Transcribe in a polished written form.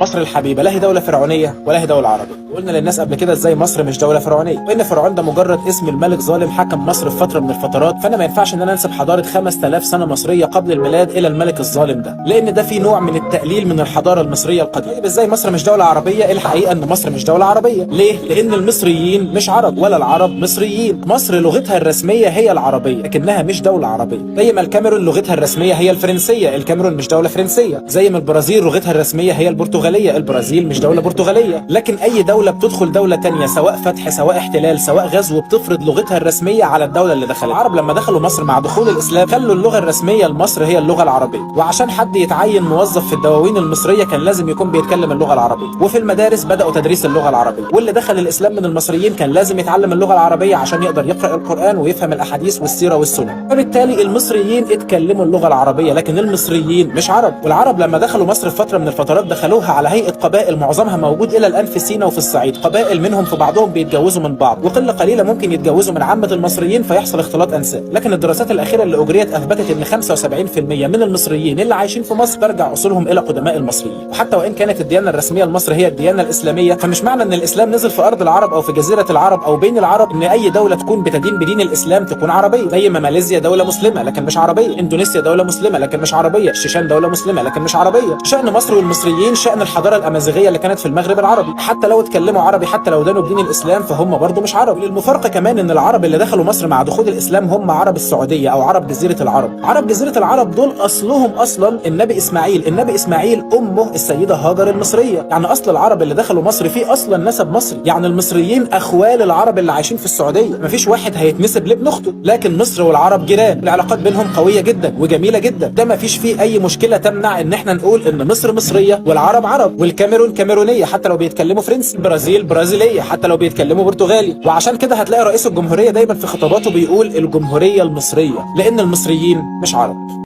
مصر الحبيبة لا هي دولة فرعونيه ولا هي دولة عربية. وقلنا للناس قبل كده ازاي مصر مش دولة فرعونيه، وان فرعون ده مجرد اسم الملك ظالم حكم مصر في فترة من الفترات، فانا ما ينفعش ان انا انسب حضارة 5000 سنة مصرية قبل الميلاد الى الملك الظالم ده، لان ده في نوع من التقليل من الحضارة المصرية القديمة. طيب ازاي مصر مش دولة عربية؟ الحقيقة ان مصر مش دولة عربية. ليه؟ لان المصريين مش عرب ولا العرب مصريين. مصر لغتها الرسمية هي العربية، لكنها مش دولة عربية. زي ما الكاميرون لغتها الرسمية هي الفرنسية، الكاميرون مش دولة فرنسية. زي ما البرازيل لغتها الرسمية هي البرتغالية، البرازيل مش دولة برتغاليه. لكن اي دولة بتدخل دولة تانية سواء فتح سواء احتلال سواء غزو بتفرض لغتها الرسمية على الدولة اللي دخلت. العرب لما دخلوا مصر مع دخول الاسلام خلوا اللغة الرسمية لمصر هي اللغة العربية، وعشان حد يتعين موظف في الدواوين المصرية كان لازم يكون بيتكلم اللغة العربية، وفي المدارس بداوا تدريس اللغة العربية، واللي دخل الاسلام من المصريين كان لازم يتعلم اللغة العربية عشان يقدر يقرا القران ويفهم الاحاديث والسيرة والسنة. فبالتالي المصريين اتكلموا اللغة العربية، لكن المصريين مش عرب. والعرب لما دخلوا مصر في فترة من الفترات دخلوها على هيئة قبائل معظمها موجود الى الان في سينا وفي الصعيد، قبائل منهم في بعضهم بيتجوزوا من بعض، وقلة قليله ممكن يتجوزوا من عامة المصريين فيحصل اختلاط انساب. لكن الدراسات الاخيرة اللي اجريت اثبتت ان 75% من المصريين اللي عايشين في مصر ترجع اصولهم الى قدماء المصريين. وحتى وان كانت الديانة الرسمية لمصر هي الديانة الاسلامية، فمش معنى ان الاسلام نزل في ارض العرب او في جزيرة العرب او بين العرب ان اي دولة تكون بتدين بدين الاسلام تكون عربية. زي ما ماليزيا دولة مسلمة لكن مش عربية، اندونيسيا دولة مسلمة لكن مش عربية، الشيشان دولة مسلمة لكن مش عربية. شان مصر والمصريين شان الحضارة الامازيغية اللي كانت في المغرب العربي، حتى لو اتكلموا عربي حتى لو دانوا بدين الاسلام فهم برضو مش عرب. للمفارقه كمان ان العرب اللي دخلوا مصر مع دخول الاسلام هم عرب السعودية او عرب جزيرة العرب. عرب جزيرة العرب دول اصلهم اصلا النبي اسماعيل، النبي اسماعيل امه السيدة هاجر المصرية، يعني اصل العرب اللي دخلوا مصر فيه اصلا نسب مصري، يعني المصريين اخوال العرب اللي عايشين في السعودية، مفيش واحد هيتنسب لابن اخته. لكن مصر والعرب جيران، العلاقات بينهم قوية جدا وجميلة جدا، ده مفيش فيه اي مشكلة تمنع ان احنا نقول ان مصر مصرية والعرب عرب، والكاميرون كاميرونيه حتى لو بيتكلموا فرنسي، البرازيل برازيليه حتى لو بيتكلموا برتغالي. وعشان كده هتلاقي رئيس الجمهورية دايما في خطاباته بيقول الجمهورية المصرية، لان المصريين مش عرب.